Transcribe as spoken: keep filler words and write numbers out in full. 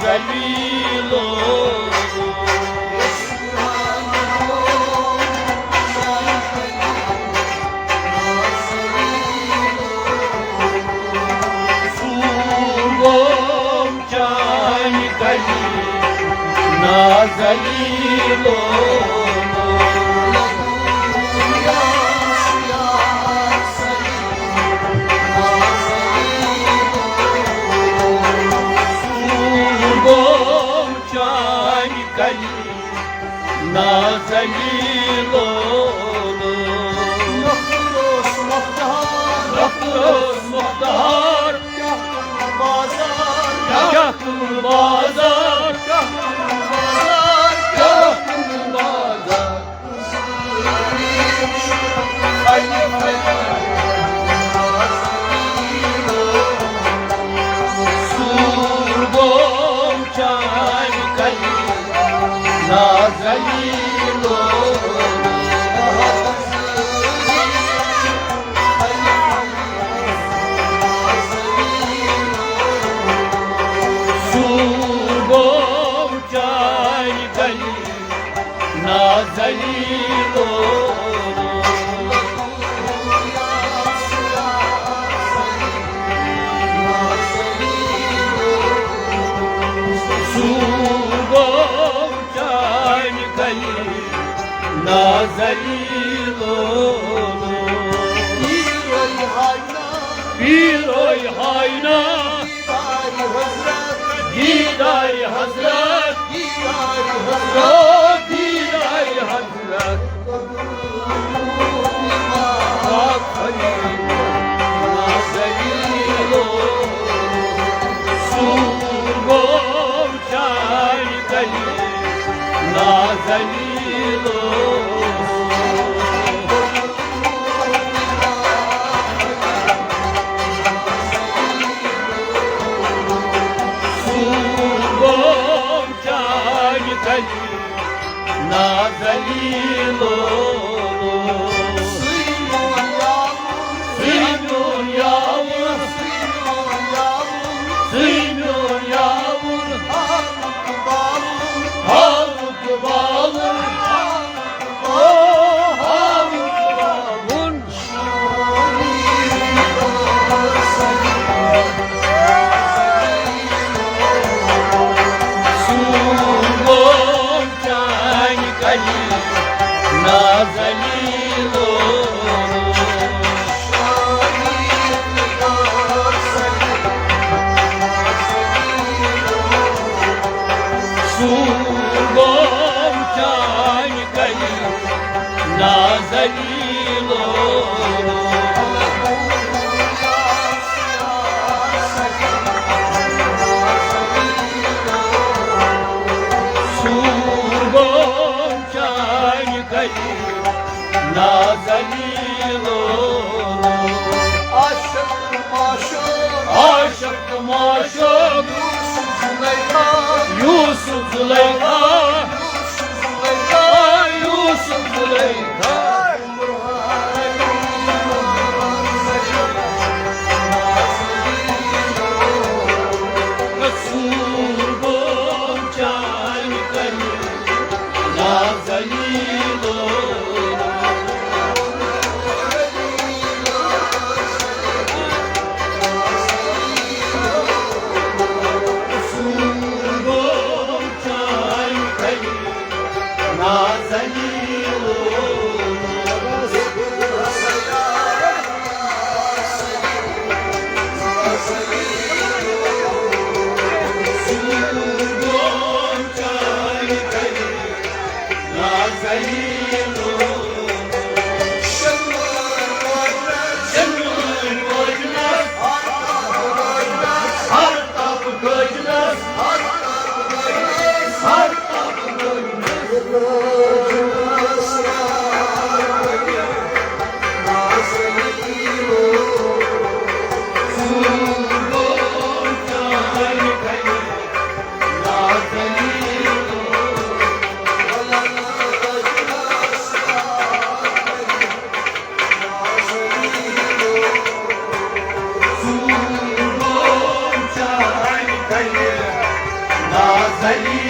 ذلیلو۔ سوٗر گوٚو چانہِ کلی نازلیلو۔ سوٗر گوٚو چانہِ کلی نازلیلو۔ نۄقُر اوس مۄختار، نۄقُر اوس مۄختار۔ کیٛاہ کٕنہٕ بازار، کیٛاہ کٕنہٕ بازار، کیٛاہ کٕنہٕ بازار، کیٛاہ کٕنہٕ بازار۔ سوٗر گوٚو چانہِ کلی نازلیلو۔ سوٗر گوٚو چانہِ کلی نازلیلو۔ سوٗر گوٚو چانہِ کلی نازلیلو۔ پیٖرے ہاینا، دیٖدارِ حضرت، دیٖدارِ حضرت، او دیٖدارِ حضرت۔ آفرین نازلیلو۔ سوٗر گوٚو چانہِ کلی نازلیلو۔ سوٗر گوٚو چانہِ کلی نازلیلو۔ سُے میون یاوُر، سُے میون یاوُر، سُے میون یاوُر۔ ہاوُک باوُن، ہاوُک باوُن، ہاوُک باوُن۔ سوٗر گوٚو چانہِ کلی نازلیلو۔ سوٗر گوٚو چانہِ کلی نازلیلو۔ سوٗر گوٚو چانہِ کلی نازلیلو۔ عاشق معشوق، عاشق معشوق۔ یوسف زلیخا، یوسف زلیخا، یوسف زلیخا، یوسف زلیخا۔ زنی